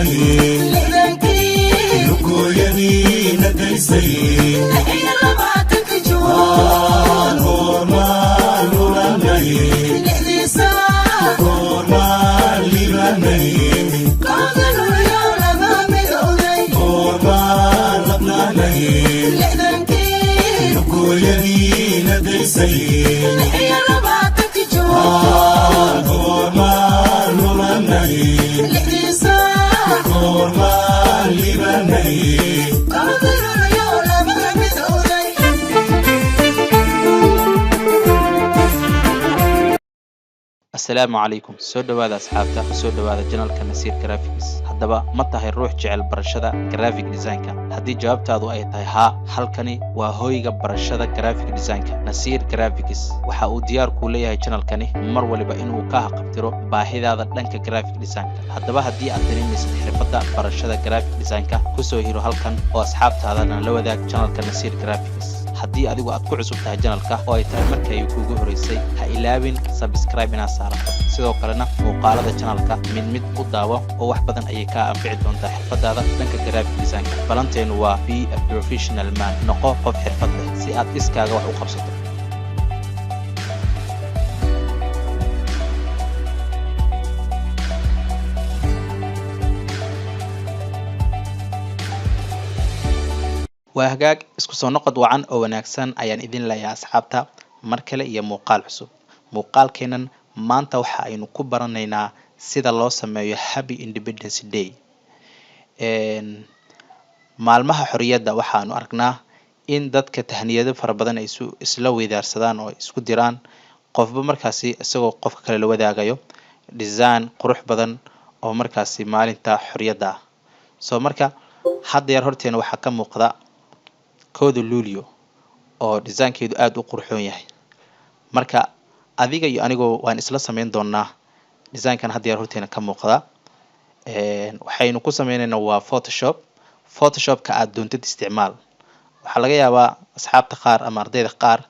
Lulanay, lugooyadiina daysay, goormaan lulanay, goormaan libanay, goormaan labnaanay, lugooyadiina daysay, goormaan lulanay, goormaan libanay. Asalaamu calaykum. Soo dhowaada asxaabta, soo dhowaada channelka Nasiir Graphics. Haddaba, ma tahay ruux jecel barashada graphic designka? Haddii jawaabtaadu ay tahay haa, halkani waa hoyga barashada graphic designka. Nasiir Graphics waxa uu diyaar kuu leeyahay channelkani mar waliba inuu ka haqabtiro baahidaada dhanka graphic designka. Haddaba, haddii aad dareemaysid xirfadda barashada graphic designka, kusoo hiro halkan oo asxaabtaadana la wadaag channelka Nasiir Graphics. Haddii adigu aad ku cusub tahay channelka oo ay tahay markii ay kuugu horeysay, ha ilaawin subscribe inaad saarato. Sidoo kalena muuqaalada channelka mid mid u daawo oo wax badan ayay kaa anfici doontaa xirfadaada dhanka graphic designka. Balanteenu waa be a professional man, noqo qof xirfad leh si aad iskaaga wax u qabsato. Waa hagaag, isku soo noqod wacan oo wanaagsan ayaan idin leeyahay asxaabta, mar kale iyo muuqaal cusub. Muuqaalkeenan maanta waxa aynu ku baranaynaa sida loo sameeyo Happy Independence Day. Maalmaha xorriyadda waxaanu aragnaa in dadka tahniyado fara badan ay isu isla weydaarsadaan oo isku diraan, qofba markaasi isagoo qofka kale la wadaagayo design qurux badan oo markaasi maalinta xorriyadda ah. So marka haddeer horteena waxaa ka muuqda 1-da Luulyo oo designkeedu aada u qurxoon yahay. Marka adiga iyo anigoo waan isla sameyn doonaa designkan haddeer horteena ka muuqda. Waxaynu ku sameyneynaa waa Photoshop. Photoshopka aad doontid isticmaal. Waxaa laga yaabaa asxaabta qaar ama ardayda qaar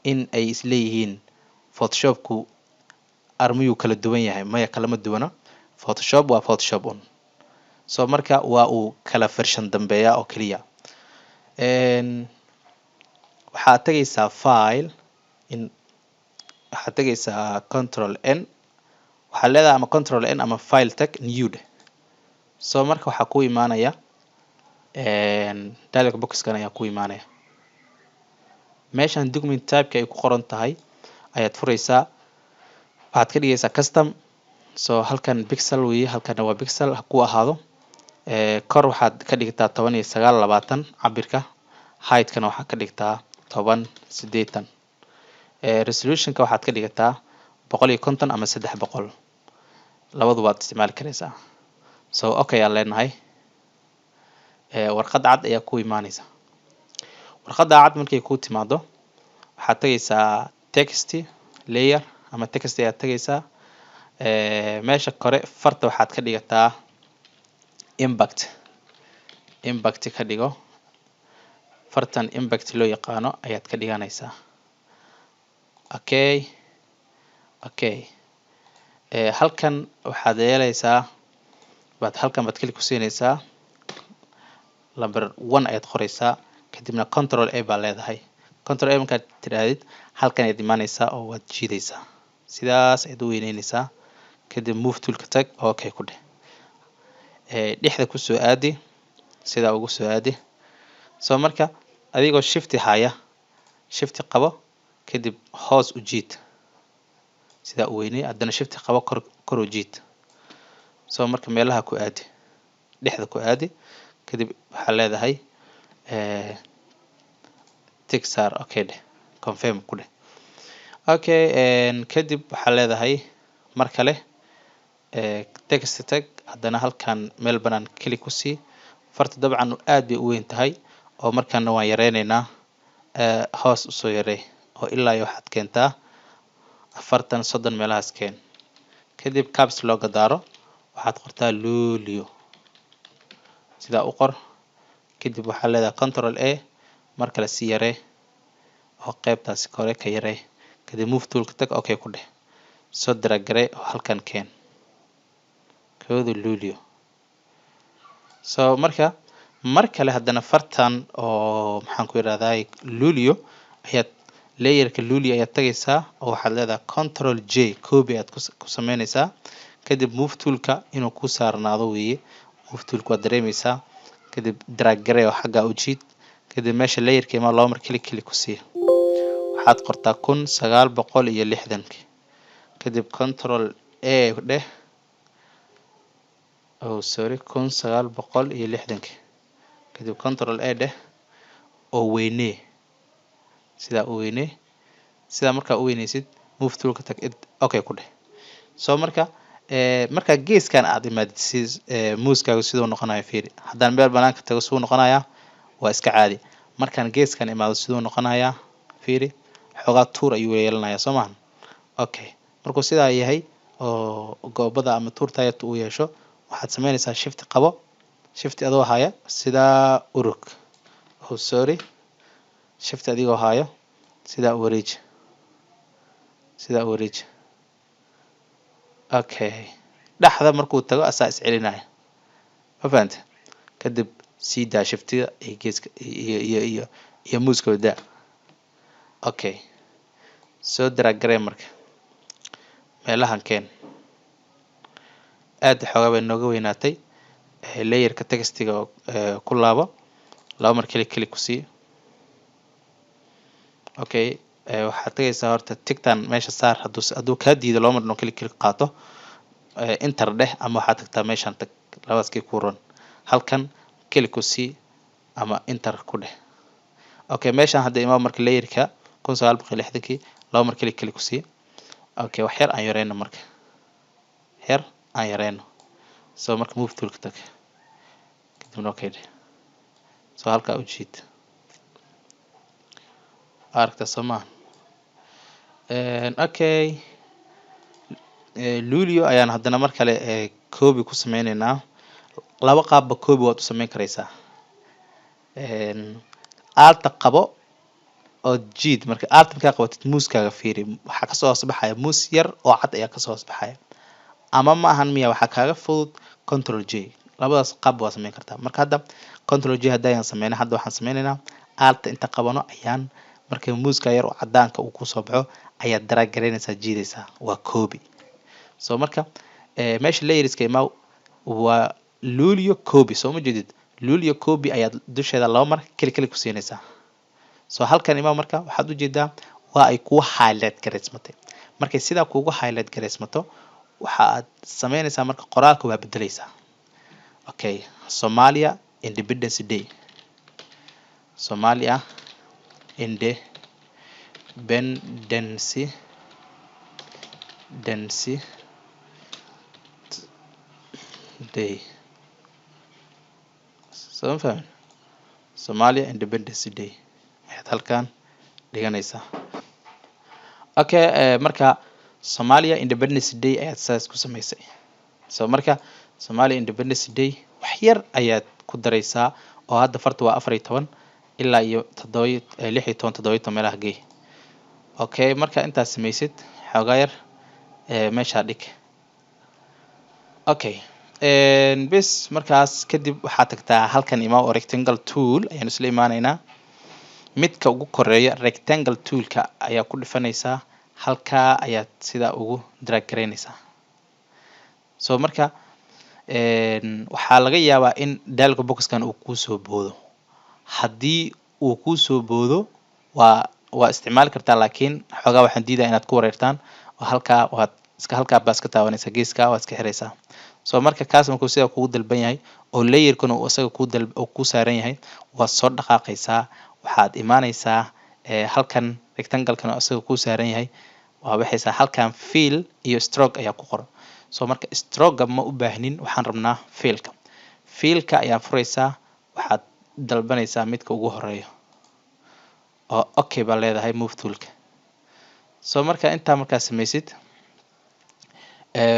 in ay isleeyihiin, "Photoshopku armiyuu kala duwan yahay?" Maya, kalama duwana. Photoshop waa Photoshop un. So marka waa uu kala version dambeeya oo keliya. Waxaad tegaysaa file in, waxaad tegaysaa Control N waxaad leedahay, ama Control N ama file tag, new dheh. So marka waxaa ku imaanaya dialog boxkan ayaa ku imaanaya. Meeshan document typeka ay ku qoran tahay ayaad fureysaa, waxaad ka dhigaysaa custom. So halkan pixel weeye, halkana waa pixel ha ku ahaado. Kor waxaad ka dhigtaa 1920 cabirka, heightkana waxaad ka dhigtaa 1080. Resolutionka waxaad ka dhigataa 150 ama 300, labaduba waad isticmaali karaysaa. So okay aan leenahay. Warqad cad ayaa ku imaaneysa. Warqadda cad markay ku timaado, waxaad tegaysaa text layer ama text ayaad tegaysaa. Meesha kore farta waxaad ka dhigataa Impact. Impact ka dhigo, fartan Impact loo yaqaano ayaad ka dhiganaysaa. Okay. Halkan waxaad yeelaysaa, baad halkan baad click ku siinaysaa, number one ayaad qoreysaa, kadibna Control A baa leedahay. Control A markaad tidhaahdid, halkan ayaad imaaneysaa oo waad jiidaysaa, sidaas ayaad u weyneyneysaa. Kadib move toolka tag, okay ku dheh. Dhexda kusoo aadi, sidaa ugu soo aadi. So marka adigoo shift haya, shift qabo, kadib hoos u jiid, sidaa u weyney. Haddana shift qabo, kor kor u jiid. So marka meelaha ku aadi, dhexda ku aadi. Kadib waxaa leedahay tick saar, okay dheh, confirm ku dheh. Okay, kadib waxaa leedahay mar kale text tag, haddana halkan meel banaan click ku sii. Farta dabcan aad bay u weyn tahay oo markaana waan yareyneynaa. Hoos usoo yarey oo ilaa iyo waxaad keentaa 40, 30 meelahaas keen. Kadib caps looga daaro, waxaad qortaa Luulyo, sidaa u qor. Kadib waxaa leedahay Control A, mar kale si yaree oo qeybtaasi kore ka yaree. Kadib move toolka tag, okay ku dheh. Soo drag garee oo halkan keen, 1-da Luulyo. So marka mar kale haddana fartan oo, maxaan ku yidhahdaa, Luulio ayaad, layerka Luulio ayaad tagaysaa oo waxaad leedahay Control J, copy ayaad ku sameynaysaa. Kadib move toolka inuu ku saarnaado weeye. Move toolka waad dareemeysaa. Kadib drag garee oo xaggaa u jiid. Kadib meesha layerka imaa, laba mar click click ku sii. Waxaad qortaa 1960-ki. Kadib Control A dheh. Oh sorry, 1960-ki. Kadib Control A dheh oo weynee, sidaa u weynee. Sidaa markaa u weyneysid, move toolka tag, okay ku dheh. So marka markaa geeskan aad imaadid, si muuskaaga siduu noqonayo fiiri. Haddaan meel banaanka tago, siduu noqonayaa? Waa iska caadi. Markaan geeskan imaado, siduu noqonayaa fiiri. Xoogaa tuur ayuu yeelanayaa, soo maahan? Okay, markuu sidaa yahay oo goobada ama tuurta yarta uu yeesho, waxaad sameynaysaa shift qabo. Shift adoo haya sidaa urug. Oh sorry, shift adigoo hayo sidaa u wareeji, sidaa u wareeji. Okay, dhexda markuu tago asaa iscelinaya, ma fahante? Kadib sii daa shiftiga iyo geeska iyo muuska daa. Okay, soo drag garee. Marka meelahan keen. Aad xoogaa bay nooga weynaatay. Layerka textiga ku laabo, laba mar click click ku sii. Okay, waxaad tagaysaa horta tigtan meesha saar. Hadduu kaa diido laba mar inuu click click qaato, enter dheh ama waxaad tagtaa meeshan, tag, labadaas kii kuu ron. Halkan click ku sii ama enter ku dheh. Okay, meeshan hadda imaa. Marka layerka 1960-kii laba mar click click ku sii. Okay, wax yar aan yareyno marka, yar aan yareyno. So marka move toolka tag, kadibna okay dheh. So halkaa u jiid, aragta, soo maaha? Okay, Luulio ayaan haddana mar kale copy ku sameyneynaa. Laba qaabba copy waad u sameyn karaysaa. Alta qabo oo jiid. Marka alta markaa qabatid, muuskaaga fiiri, waxaa kasoo hoos baxaya muus yar oo cad ayaa kasoo hoos baxaya. Ama ma ahan miya, waxaa kaaga fudud Control J. Labadaas qaab waa sameyn kartaa. Marka hadda Control J hadda ayaan sameynay. Hadda waxaan sameyneynaa alta inta qabano ayaan, marka muuska yar oo cadaanka uu kusoo baxo ayaad drag garaynaysaa, jiidaysaa, waa copy. So marka meesha layerska imaa, waa Luulio copy, soo ma jeedid? Luulio copy ayaad dusheeda laba mar click click ku siinaysaa. So halkan imaa. Marka waxaad ujeedaa waa ay kuu highlight garaysmatay. Markay sidaa kuugu highlight garaysmato, waxa aad sameynaysaa marka qoraalka waa bedeleysaa. Okay, Somalia Independence Day, Somalia Independency dency Day, soo ma fahmin? Somalia Independence Day ayaad halkan dhiganaysaa. Okay, marka Somalia Independence Day ayaad saas ku samaysay. So marka Somalia Independence Day wax yar ayaad ku daraysaa oo hadda farta waa 14 ilaa iyo toddoba, 16, 17 meelaha gey. Okay, marka intaas samaysid, xoogaa yar meeshaa dhig. Okay, bis. Markaas kadib waxaad tagtaa halkan imaa oo rectangle tool ayaan isla imaanaynaa. Midka ugu koreeya, rectangle toolka, ayaa ku dhifanaysaa. Halkaa ayaad sidaa ugu drag garaynaysaa. So marka waxaa laga yaabaa in dialog boxkan uu kuusoo boodo. Haddii uu kuusoo boodo, waa isticmaali kartaa, laakiin xoogaa waxaan diidaya inaad ku wareertaan oo halkaa waad iska, halkaa baa iska taabanaysaa, geeska waad iska xiraysaa. So marka kaas markuu sidaa kugu dalban yahay oo layerkuna uu isaga kuu dal uu kuu saaran yahay, waad soo dhaqaaqaysaa. Waxaad imaanaysaa halkan rectangle-kan oo isaga kuu saaran yahay, waa baxaysaa. Halkan fill iyo stroke ayaa ku qoran. So marka stroke ma u baahnin, waxaan rabnaa fillka. Fillka ayaa furaysaa, waxaad dalbanaysaa midka ugu horeeyo oo okay baa leedahay move toolka. So marka intaa markaa samaysid,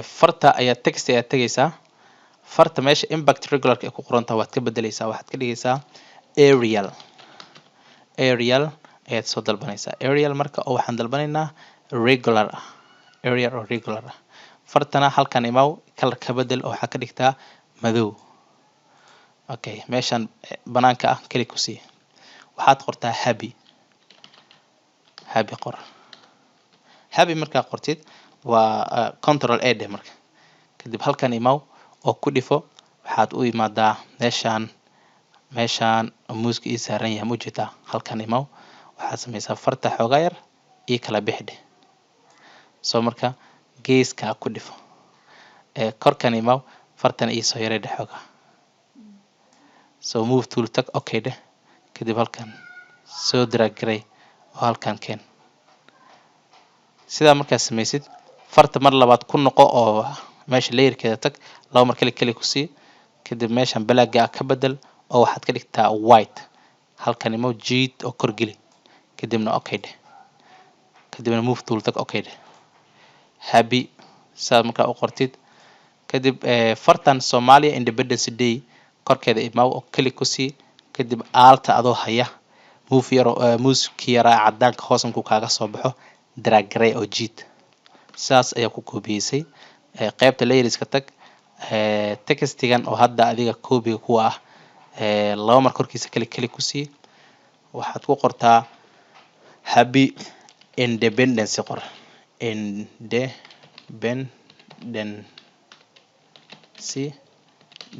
farta ayaa, text ayaa tegaysaa. Farta meesha Impact Regularka ay ku qorantaha waad ka bedeleysaa, waxaad ka dhigaysaa Arial. Arial ayaad soo dalbanaysaa. Arial marka oo waxaan dalbanaynaa regular ah, Arial oo regular ah. Fartana halkan imaw, color ka bedel oo waxaa ka dhigtaa madow. Okay, meeshan banaanka ah click ku sii. Waxaad qortaa happy. Happy qor. Happy markaa qortid, waa Control A dheh. Marka kadib halkan imaw oo ku dhifo. Waxaad u imaadaa meeshaan muuska ii saaran yahay, ma ujeedaa? Halkan imaw. Waxaad sameysaa farta xoogaa yar ii kala bixi dheh. So marka geeskaa ku dhifo. Korkan imaw, fartan iisoo yaray dheh xoogaa. So move tool tag, okay dheh. Kadib halkan soo drag garay oo halkan keen. Sidaa markaad sameysid, farta mar labaad ku noqo oo meesha layerkeeda tag, laba mar kali kali ku sii. Kadib meeshan blackga ah ka bedel oo waxaad ka dhigtaa white. Halkan imo, jiid oo kor geli, kadibna okay dheh. Kadibna move tool tag, okay dheh. Happy sidaad markaa u qortid kadib, fartan Somalia Independence Day korkeeda imaw oo click ku sii. Kadib Altta adoo haya, move yaro, muuski yaraa cadaanka hoos markuu kaaga soo baxo, drag garay oo jiid. Sidaas ayaa ku koobiyeysay. Qaybta layerska tag. Textigan oo hadda adiga koobiga kuwa ah, laba mar korkiisa click click ku sii. Waxaad ku qortaa happy independence. Qor independence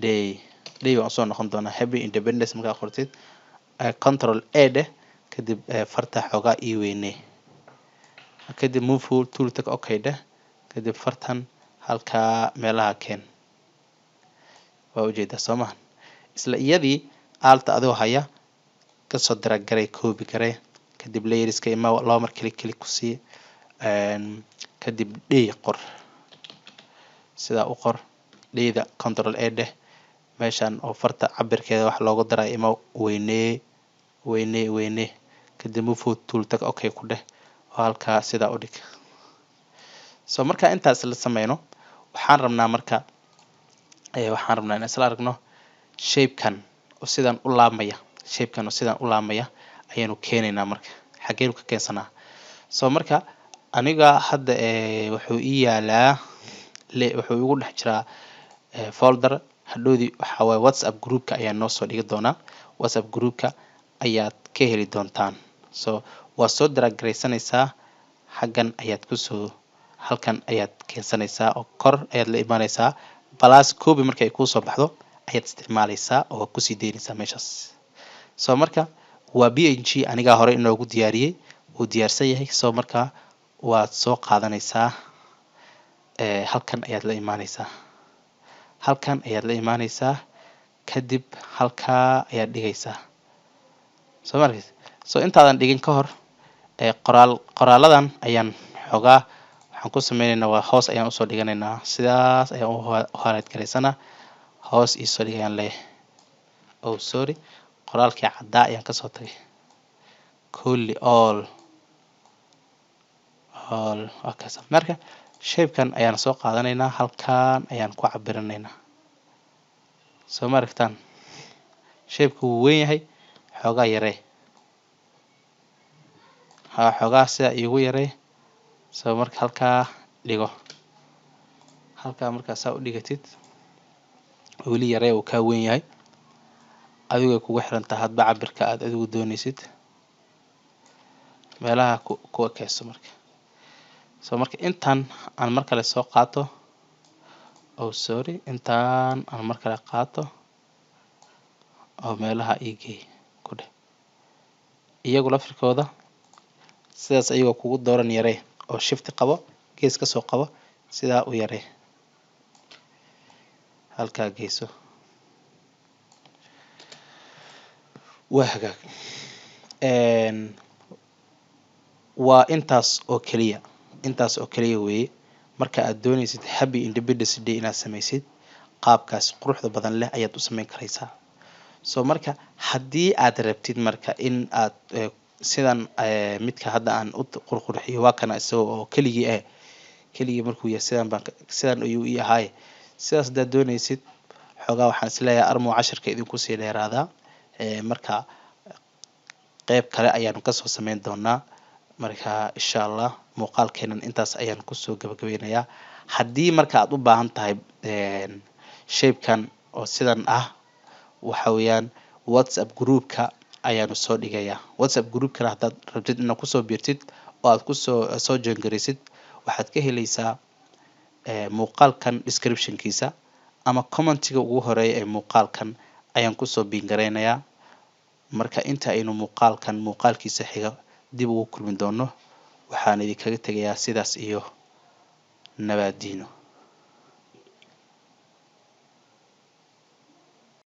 day. Day waan usoo noqon doonaa. Happy independence markaa qortid, Control A dheh. Kadib farta xoogaa ii weynee. Kadib move tool tag, okay dheh. Kadib fartan halkaa meelaha keen. Waa ujeedaa, soo maha? Isla iyadii Altta adigoo haya kasoo drag garay, copy garay. Kadib layerska ima, laba mar click click ku sii. Kadib day qor. Sidaa u qor dayda, Control A dheh. Meeshan oo farta cabirkeeda wax loogu daray ima, weynee, weynee, weynee. Kadib move tool tag, okay ku dheh oo halkaa sidaa u dhig. So marka intaas la sameyno, waxaan rabnaa marka waxaan rabnaa in isla aragno shapekan oo sidan u laabmaya. Shapekan oo sidan u laabmaya ayaanu keenaynaa. Marka xageenu ka keensanaa? So marka aniga hadda wuxuu ii yaalaa, wuxuu igu dhex jiraa folder. Hadhowdii waxaa waaye WhatsApp groupka ayaa noo soo dhigi doonaa. WhatsApp groupka ayaad ka heli doontaan. So waad soo drag garaysanaysaa, xaggan ayaad kusoo, halkan ayaad keensanaysaa oo kor ayaad la imaanaysaa. Plus copy marka ay kuusoo baxdo ayaad isticmaalaysaa oo kusii daynaysaa meeshaas. So marka waa PNG anigaa hore inoogu diyaariyey, wuu diyaarsan yahay. So marka waad soo qaadanaysaa, halkan ayaad la imaanaysaa, halkan ayaad la imaanaysaa. Kadib halkaa ayaad dhigaysaa, soo ma arkeysa? So intaadan dhigin ka hor, qoraal qoraaladan ayaan xoogaa waxaan ku sameyneynaa, waa hoos ayaan usoo dhiganaynaa. Sidaas ayaan u highlight garaysanaa, hoos iisoo dhig ayaan leeyahay. Oh sorry, qoraalkii caddaa ayaan kasoo tagay. Kulli all all waa kaas. Marka shapekan ayaan soo qaadanaynaa, halkan ayaan ku cabiranaynaa. Soo ma aragtaan? Shapeka wuu weyn yahay, xoogaa yaree. Ha, xoogaa sidaa iigu yaree. So marka halkaa dhigo, halkaa markaa saa u dhigatid, weli yaree, uu kaa weyn yahay. Adigay kugu xirantahay hadba cabirka aad adigu dooneysid. Meelaha ku ekeyso marka. So marka intan aan mar kale soo qaato, oh sorry, intaan aan mar kale qaato oo meelaha ii geey ku dheh. Iyagu lafirkooda sidaas ayagoo kugu dooran yaree oo shift qabo, gees kasoo qabo, sidaa u yaree, halkaa geyso. Waa hagaag. Waa intaas oo keliya, intaas oo keliya weeye. Marka aad dooneysid Happy Independence Day inaad sameysid, qaabkaas quruxda badan leh ayaad u sameyn karaysaa. So marka haddii aad rabtid marka in aad sidan midka hadda aan u qurqurxiyo, waa kana isaga oo keligii ah. Keligii markuu yahay sidan baan, sidan ayuu ii ahaay. Sidaas haddaad dooneysid, xoogaa waxaan isleeyahay armuu cashirka idinku sii dheeraadaa. Marka qeyb kale ayaanu kasoo sameyn doonaa. Marka insha Allah muuqaalkeenan intaas ayaan kusoo gabagabeynayaa. Haddii marka aad u baahan tahay shapekan oo sidan ah. Waxa weeyaan WhatsApp groupka ayaanu soo dhigayaa. WhatsApp groupkana haddaad rabtid inaad kusoo biirtid oo aad kusoo soo join garaysid, waxaad ka helaysaa muuqaalkan descriptionkiisa ama commentiga ugu horeeya ee muuqaalkan ayaan kusoo pin garaynayaa. Marka inta aynu muuqaalkan muuqaalkiisa xiga dib ugu kulmi doono, waxaan idinkaga tegayaa sidaas iyo nabaadiino.